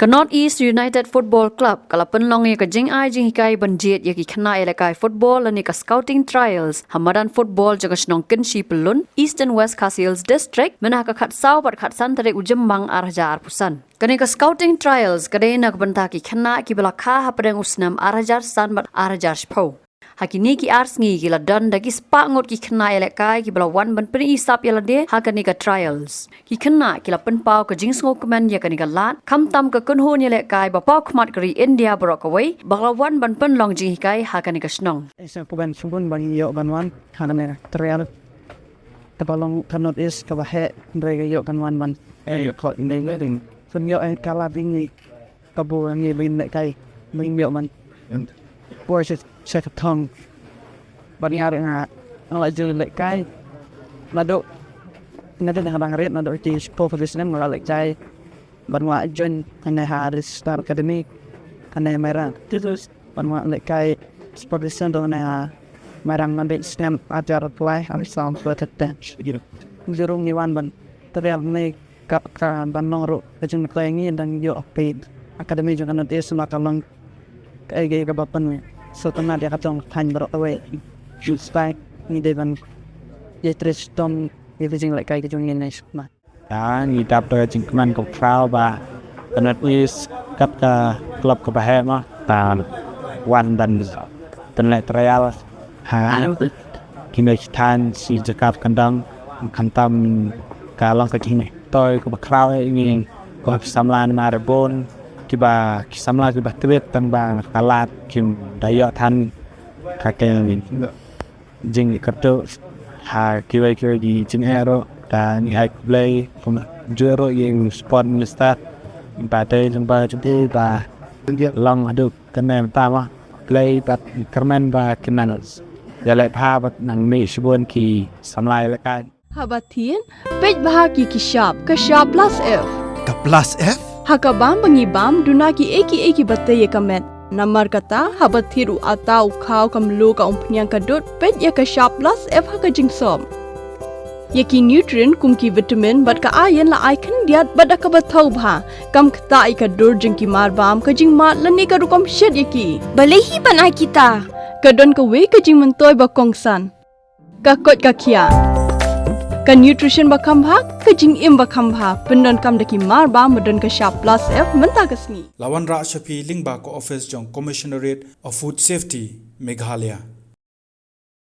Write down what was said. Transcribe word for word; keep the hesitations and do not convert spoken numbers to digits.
Ka North East United Football Club ka la pynlong ïa ka jingai jinghikai ban jied ïa ki khynnah ïalehkai football lane ka scouting trials ha madan football jong ka shnong Kynshi Pyllun, Eastern West Khasi Hills District, mynha ka khatsaw bad khatsan tarik u Jymmang ar hajar arphew san. Kane ka scouting trials ka dei na ka bynta ki khynnah kiba la kha hapdeng u snem ar hajar san bad ar hajar shiphew. Ha kine ki ar sngi ki la don da ki spah ngut ki khynnah ïalehkai kiba la wan ban pyni sap ïa lade ha kane ka trials. Ki khynnah ki la pynpaw ka jingsngewkmen ïa kane ka lad, khamtam ka kynhun ïalehkai ba paw khmat ka ri India baroh kawei ba ka la wan ban pynlong jinghikai ha kane ka shnong. Isa kuban subun ban ïoh ban wan ha kane ka trial. Kaba long ka North East kaba heh, hynrei ka ïoh kan wan ban. Eh, ïoh khot ïa ngi. Sun ïoh eh kala bini. Kaba ngi bin lehkai. Bin ïoh ban. Bor sha sha ka thong. Ban ïa nga nga la jin lehkai. Naduh. Naduh nga dang rit naduh ti shiphew ka snem nga la lehkai. Ban wa join kane ha Red Star Academy. Kane Mairang. Ban wa lehkai sport center kane ha Mairang ngan dei snem ajar apply ha sound for the ten. Jurung ngi wan ban trial ne ka ka ban long ruh ka jingpynlong ngi dang ïoh phi academy jong ka North East ma ka long ka ege ka ba pynwe. So tang ïa ka tong thain baroh kawei. Stai ngi dei ban ïa tres tong ïa ka jinglehkai ka jong ngi ne sma. Ya, ngi dap da ka jingkmen kaba khraw ba ka North East kat ka club kaba heh ma ta wan ban pynleh trial ha kine ki thaiñ shi jaka ba khyndang, khamtam ka long ka jingtoi kaba khraw ïa ngi kum ki samla namar bun kiba ki samla kiba tbit tang ba ka lad kim da ïoh than ka keng jingkyrduh ha kiwei kiwei ki jingeh ruh. Da ngi ai khublei kumjuh ruh ïa u sport minister ba dei lyngba jong u ba long haduh kane mynta ma. Khublei bad kyrmen ba kin nang ïaleh bha bad nang mih shibun ki samla ïalehkai. Haba thied, peit bha ki ki shap, ka shap plus F. Ka plus F? Ha ka bam ba ngi bam, duna kiei kiei kiba tei ïa ka met. Namar kata, haba thied u atta u khaw ka mluh ka umphniang ka dud, peit ïa ka shap plus F ha ka jingsop. Ïa ki nutrient kum ki vitamin bad ka iron la ai khyndiat bad da kaba thaw bha. Kam ktah ïa ka dur jong ki mar bam, ka jingmad lane ka rukom shet ïa ki. Balei hi ban ai kita? Ka don kawei ka jingmyntoi ba kongsan. Ka koit ka khiah. Ka nutrition ba kham bha, ka jingim ba kham bha, pyndonkam da ki mar bam ba don ka shap plus F mynta ka sngi. La wanrah sha phi lyngba ka office jong Commissionerate of Food Safety, Meghalaya.